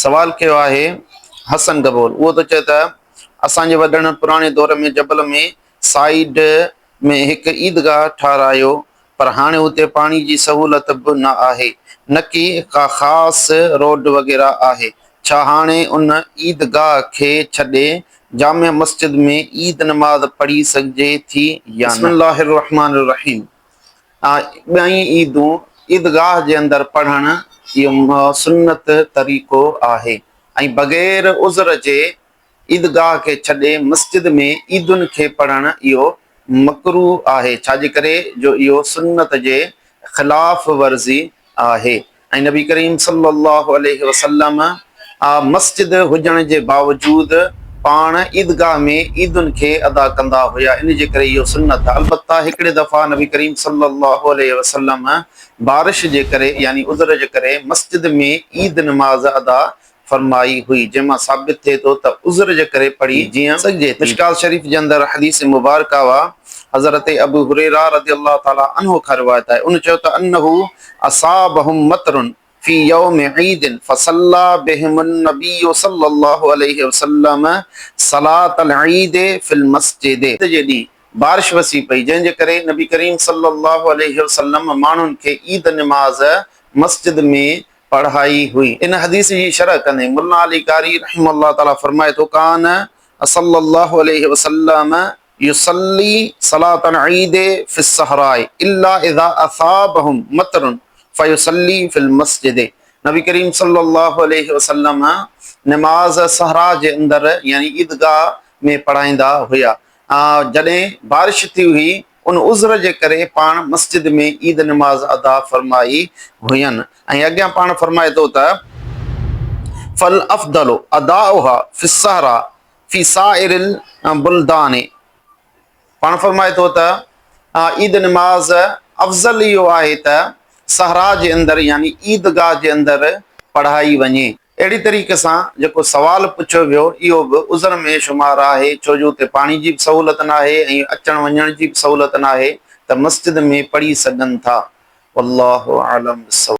سوال ڪيو آهي حسن گبول اهو ٿو چئي ته اسان جي وڏڙن پراڻي دور ۾ جبل ۾ سائيڊ ۾ هڪ عيدگاهه ٺاهرايو پر هاڻي اتي پاڻي جي سهولت به نه آهي نڪي ڪا خاص روڊ وغيره آهي ڇا هاڻي ان عيدگاهه کي ڇڏي جامع مسجد ۾ عيد نماز پڙهي سگهجي ٿي يا نه؟ بسم الله الرحمٰن الرحيم ٻئي عيدون عيدگاهه جي اندر پڙهڻ اهو سنت طريقو آهي ۽ بغير عذر جي عيدگاهه کي ڇڏي مسجد ۾ عيدن کي پڙهڻ اهو مڪروه آهي ڇاجي ڪري جو اهو سنت جي خلاف ورزي آهي ۽ نبي ڪريم صلي الله عليه وسلم مسجد هجڻ جي باوجود پاڻ عيدگاهه ۾ عيدن کي ادا ڪندا هيا ان جي ڪري اهو سنت آهي البته هڪڙي دفعا نبي ڪريم صلي الله عليه وسلم بارش جي ڪري يعني عذر جي ڪري مسجد ۾ عيد نماز ادا فرمائي هئي جنهن مان ثابت ٿئي ٿو ته عذر جي ڪري پڙهي جيئن سگهجي ٿي. مشڪات شريف جي اندر حديث مبارڪه وا حضرت ابو هريره رضي الله تعالٰي عنه کان روايت آهي ان چيو ته انه اصابهم مطر في يوم عيد فصلي بهم النبي صلي الله عليه وسلم صلاة العيد في المسجد. عيد جي ڏينهن بارش وسي پئي جنهن جي ڪري نبي ڪريم صلي الله عليه وسلم ماڻهن کي عيد نماز مسجد ۾ پڙهائي هئي. ان حديث جي شرح ڪندي ملا علي قاري رحمه الله تعالٰي فرمائي ٿو، ڪان صلّي الله عليه وسلّم يصلّي صلاة العيد في الصحراء الا اذا اصابهم مطر فيصلّي في المسجد نبي ڪريم صلّي الله عليه وسلّم نماز صحرا جي اندر يعني عيدگاهه ۾ پڙهائيندا هيا جڏهن بارش ٿي هئي ان عذر جي ڪري پاڻ مسجد ۾ عيد نماز ادا فرمائي هين ۽ اڳيان پاڻ فرمائي ٿو ته فالافضل اداؤها في الصحراء في سائر البلدان پاڻ فرمائي ٿو ته عيد نماز افضل اهو آهي ته صحرا جي اندر يعني عيدگاهه جي اندر پڙهائي وڃي. اهڙي طريقي سان جيڪو سوال پڇيو ويو اهو به عذر ۾ شمار آهي ڇو جو اتي پاڻي جي به سهولت ناهي ۽ اچڻ وڃڻ جي به سهولت ناهي ته مسجد ۾ پڙهي سگهن ٿا والله اعلم بالصواب.